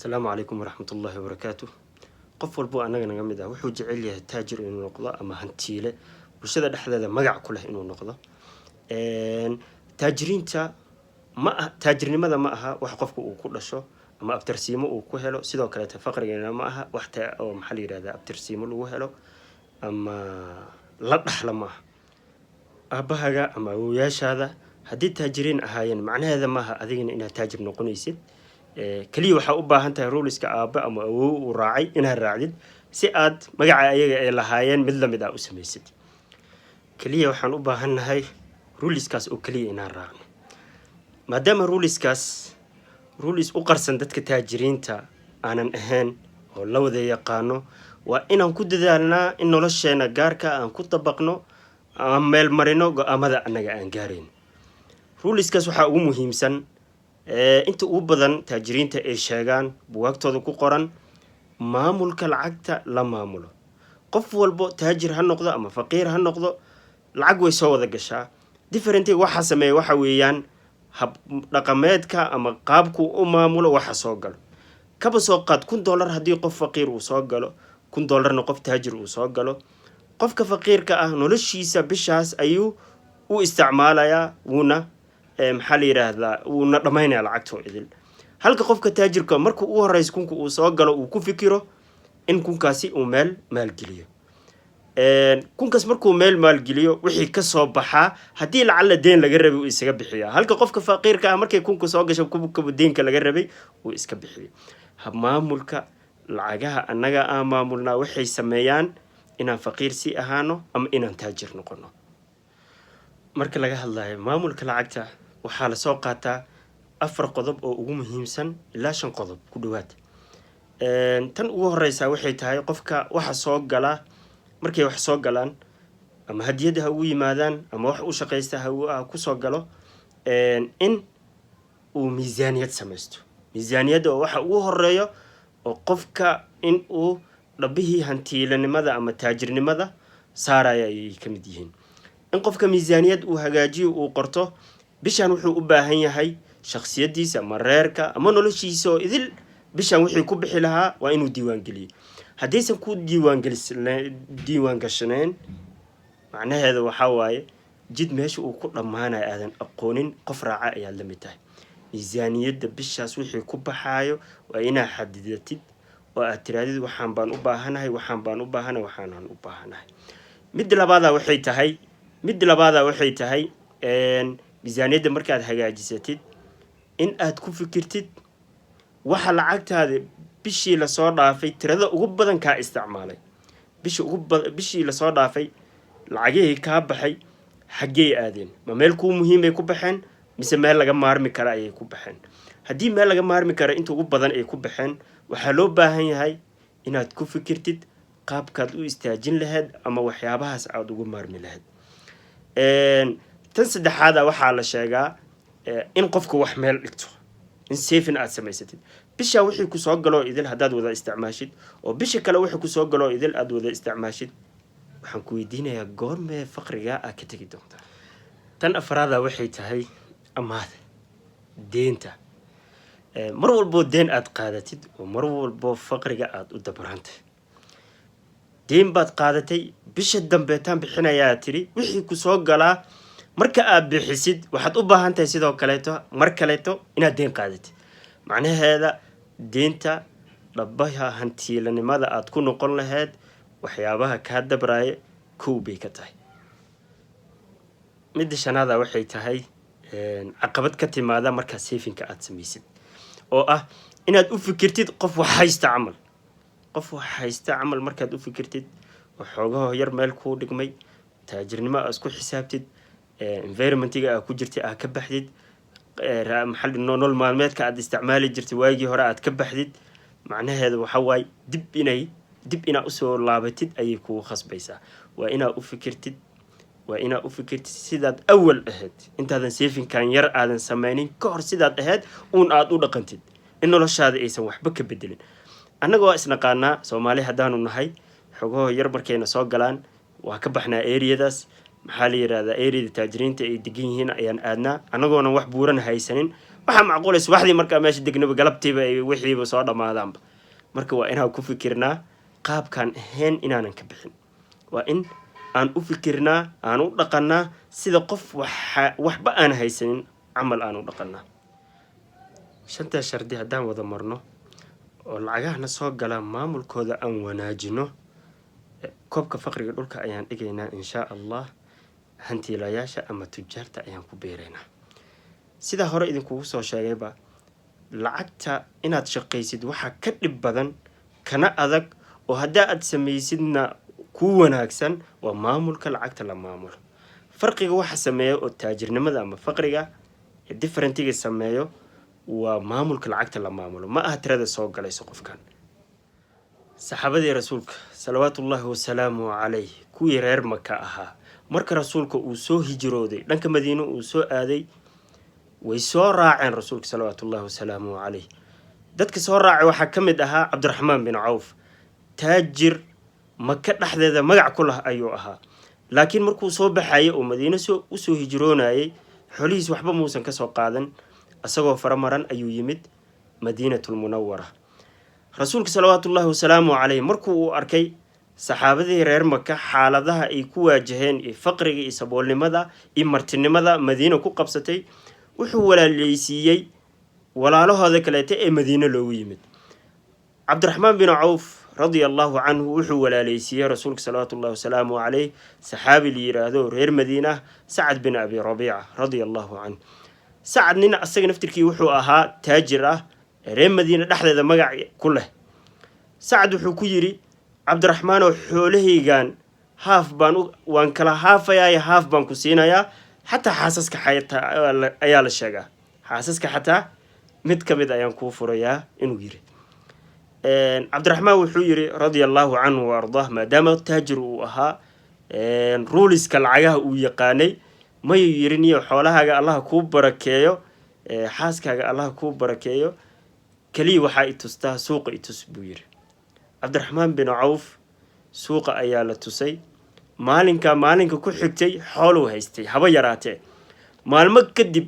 Asalaamu calaykum waraxmatullaahi wabarakaatu. Qof walbo annaga naga mid ah wuxuu jecel yahay taajir inuu noqdo ama hantiile bulshada dhexdeeda magac ku leh inuu noqdo. Taajiriinta ma ah, taajirnimada ma aha wax qofka uu ku dhasho ama abtirsiimo uu ku helo. Sidoo kaleete faqrigana ma aha wax oo, maxaa la yidhahdaa, abtirsiimo lagu helo ama la dhaxla ma aha. Aabbahaga ama awowayaashaada haddii taajiriin ahaayeen, macnaheeda maaha adigana inaad taajir noqonaysid. Keliya waxaa u baahan tahay rules-ka aabbe ama awow uu raacay inaad raacdid, si aad magaca ayaga ay lahaayeen mid lamid ah u samaysid. Keliya waxaan u baahannahay rules-kaas oo keliya inaan raacno, maadaama rules-kaas rules u qarsan dadka taajiriinta aanan ahayn oo la wada yaqaano. Waa inaan ku dadaalnaa in nolosheena gaarka aan ku dabaqno, aan meel marino go-aamada annaga aan gaarayn. Rules-kaas waxaa ugu muhiimsan, inta ugu badan taajiriinta ay sheegaan, buwaagtooda ku qoran, maamulka lacagta la maamulo. Qof walbo, taajir ha noqdo ama faqiir ha noqdo, lacag way soo wada gashaa. Different-iga waxaa sameeya waxa weeyaan hab dhaqameedka ama qaabku u maamulo waxa soo galo. Kaba soo qaad $1000 haddii qof faqiir uu soo galo, $1000-na qof taajir uu soo galo. Qofka faqiirka ah noloshiisa bishaas ayuu u isticmaalayaa, wuuna, maxaa la yidhaahdaa, wuuna dhammaynaya lacagtoo idil, halka qofka taajirka marka ugu horeysa kunka uu soo galo uu ku fikiro in kunkaasi uu meel maalgeliyo. Kunkaas markuu meel maalgeliyo, wixii kasoo baxaa haddii lacalla deen laga rabay uu isaga bixiyaa, halka qofka faqiirka ah markay kunka soo gasho kubkaba deenka laga rabay uu iska bixiyo. Maamulka lacagaha annaga aan maamulnaa waxay sameeyaan inaan faqiir sii ahaano ama inaan taajir noqono. Marka laga hadlayo maamulka lacagta, waxaa lasoo qaataa afar qodob oo ugu muhiimsan ilaa shan qodob ku dhawaad. Tan ugu horeysa waxay tahay, qofka waxa soo gala, markay wax soo galaan, ama hadiyadda ha ugu yimaadaan ama wax u shaqaysta ha kusoo galo, in uu miisaaniyad samaysto. Miisaaniyadda oo waxa ugu horeeyo oo qofka in uu dhabihii hantiilanimada ama taajirnimada saaraya ayay ka mid yihiin. In qofka miisaaniyad uu hagaajiyo, uu qorto bishan wuxuu u baahan yahay, shaksiyadiisa ama reerka ama noloshiisa oo idil bishan wixii ku bixi lahaa waa inuu diiwaangeliyo. Haddaysan ku diiwaan gashaneen, macnaheeda waxaa waaye jid meesha uu ku dhammaanayo aadan aqoonin qof raaca ayaad la mid tahay. Miisaaniyadda bishaas wixii ku baxaayo waa inaad xadidatid oo aad tirahdid: waxaan baan u baahanahay, waxaan baan u baahanahay, waxaanaan u baahanahay. Midda labaada waxay tahay, miisaaniyadda markaad hagaajisatid, in aad ku fikirtid waxa lacagtaada bishii lasoo dhaafay tirada ugu badan kaa isticmaalay. Bishii lasoo dhaafay lacagihii kaa baxay xaggey aadeen? Ma meel kuu muhiimay ku baxeen mise meel laga maarmi kara ayay ku baxeen? Haddii meel laga maarmi kara inta ugu badan ay ku baxeen, waxaa loo baahan yahay inaad ku fikirtid qaabkaad u istaajin lahayd ama waxyaabahaas aada ugu maarmi lahayd. Tan saddexaada waxaa la sheegaa in qofku wax meel dhigto, in saving aad samaysatid. Bisha wixii kusoo galoo idil haddaad wada isticmaashid, oo bisha kale wixii kusoo galoo idil aada wada isticmaashid, waxaan ku weydiinayaa, goormee faqrigaa aad ka tegi doontaa? Tan afraada waxay tahay amaahda, deenta. Mar walboo deen aad qaadatid oo mar walboo faqriga aada u dabarantay. Deen baad qaadatay, bisha dambeetaan bixinayaa tiri. Wixii kusoo galaa marka aad bixisid, waxaad u baahan tahay sidoo kaleeto mar kaleeto inaad deen qaadatid. Macnaheeda, deenta dhabaha hantiilanimada aad ku noqon lahayd waxyaabaha kaa dabraaya kow bay ka tahay. Midda shanaada waxay tahay caqabad ka timaada markaa saving-ka aad samaysid, oo ah inaad u fikirtid qof wax haysta camal. Qof wax haysta camal markaad u fikirtid oo xoogaho yar meel kuu dhigmay, taajirnimo aad isku xisaabtid, environment-iga aad ku jirtay aad ka baxdid, maxaa nolol maalmeedka aad isticmaali jirtay waagii hore aad ka baxdid, macnaheedu waxa waaye dib inaad usoo laabatid ayay kugu khasbaysaa. Waa inaad u fikirtid sidaad awal ahayd, intaadan saving-kan yar aadan sameynin ka hor, sidaad ahayd uun aada u dhaqantid, in noloshaada aysan waxba ka bedelin. Annaga waa isnaqaanaa, Soomaali haddaanu nahay. Xogaho yar markayna soo galaan, waa ka baxnaa area-daas, maxaa la yidhahdaa, area-da taajiriinta ay degan yihiin ayaan aadnaa, annagoona wax buuran haysanin. Waxaa macquulay subaxdii markaa meesha degnaba, galabtiiba ay wixiiba soo dhammaadaanba. Marka waa inaan ku fikirnaa qaabkaan ahayn inaanan ka bixin. Waa in aan u fikirnaa, aan u dhaqanaa sida qof waxa waxba aan haysanin camal aan u dhaqanaa. Shantaas shardi haddaan wada marno oo lacagahana soo gala maamulkooda aan wanaajino, koobka faqriga dhulka ayaan dhigaynaa, insha Allah. Hantiilayaasha ama tujaarta ayaan ku biiraynaa. Sidaa hore idinkugu soo sheegayba, lacagta inaad shaqaysid waxaa ka dhib badan kana adag, oo haddaa aad samaysidna kuu wanaagsan, waa maamulka lacagta la maamulo. Farqiga waxa sameeya oo taajirnimada ama faqriga differentiga sameeyo waa maamulka lacagta la maamulo, ma aha tirada soo galayso qofkan. Saxaabadii Rasuulka salawaatullaahi wasalaamu calayh, kuwii reer Maka ahaa, marka Rasuulka uu soo hijrooday, dhanka Madiine uu soo aaday, way soo raaceen Rasuulka salawaatullaahi wasalaamu calayh. Dadka soo raacay waxaa ka mid ahaa Cabdiraxmaan bin Cawf. Taajir Maka dhexdeeda magac ku lah ayuu ahaa, laakiin markuu soo baxayay oo Madiine soo usoo hijroonayay, xoolihiis waxba muusan kasoo qaadan. Isagoo faramaran ayuu yimid Madiinatulmunawara. Rasuulka salawaatullaahi wasalaamu calayh markuu uu arkay saxaabadii reer Maka xaaladaha ay ku waajaheen iyo faqriga iyo saboolnimada iyo martinimada Madiina ku qabsatay, wuxuu walaaleysiiyey walaalahooda kaleeta ee Madiine loogu yimid. Cabdiraxmaan bin Cawf radia Allahu canhu wuxuu walaaleysiiyey Rasuulka salawaatu ullahi wasalaamu caleyh saxaabi la yiraahdo reer Madiina, Sacad bin Abi Rabiica radia Allahu canh. Sacad nin asaga naftirkii wuxuu ahaa taajir ah ee reer Madiina dhexdeeda magac ku leh. Sacad wuxuu ku yidhi Cabdiraxmaanoo, "Xoolahaygan half baan waan kala haafayaa, half baan ku siinayaa." Xataa xaasaska xataa ayaa la sheegaa, xaasaska xataa mid ka mid ayaan kuu furayaa inuu yiri. Cabdiraxmaan wuxuu yiri radia Allahu canhu wa ardaah, maadaama taajir uu ahaa, ruleska lacagaha uu yaqaanay, mayuu yiri, "Niyo, xoolahaaga Allaha kuu barakeeyo, xaaskaaga Allaha kuu barakeeyo, keliya waxaa i tustaa suuqa, i tus," buu yiri. Cabdiraxmaan bin Cawf suuqa ayaa la tusay. Maalinka maalinka ku xigtay xooluu haystay haba yaraatee. Maalmo kadib,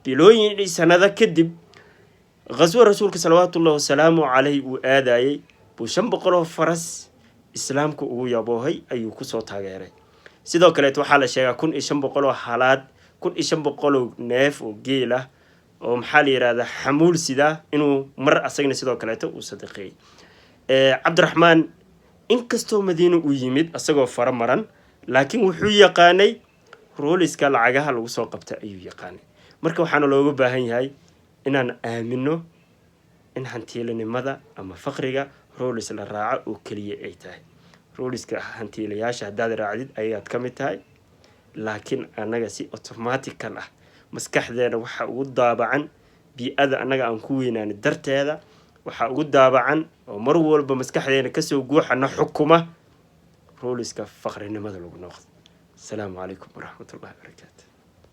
bilooyin, sanado kadib, khaswo Rasuulka salawaatullahi wasalaamu caleyh uu aadayey buu 500 oo faras Islaamka ugu yaboohay ayuu kusoo taageeray. Sidoo kaleet waxaa la sheegaa 1500 oo halaad, 1500 oo neef oo geel ah oo, maxaa la yihahdaa, xamuul sidaa inuu mar asagna sidoo kaleeto uu sadaqeeyey. Cabdiraxmaan inkastoo Madiine uu yimid asagoo fara maran, laakiin wuxuu yaqaanay ruleska lacagaha lagu soo qabta ayuu yaqaanay. Marka waxaana looga baahan yahay inaan aamino in hantiilanimada ama faqriga rules la raaco oo keliya ay tahay. Ruleska hantiilayaasha haddaad raacdid ayaad ka mid tahay, laakiin annaga si automatical ah maskaxdeena waxa ugu daabacan, bii-ada annaga aan ku weynaani darteeda waxaa ugu daabacan oo mar walba maskaxdeena kasoo guuxana xukuma ruleska faqrinimada lagu noqdo. Asalaamu calaykum waraxmatullahi barakaatu.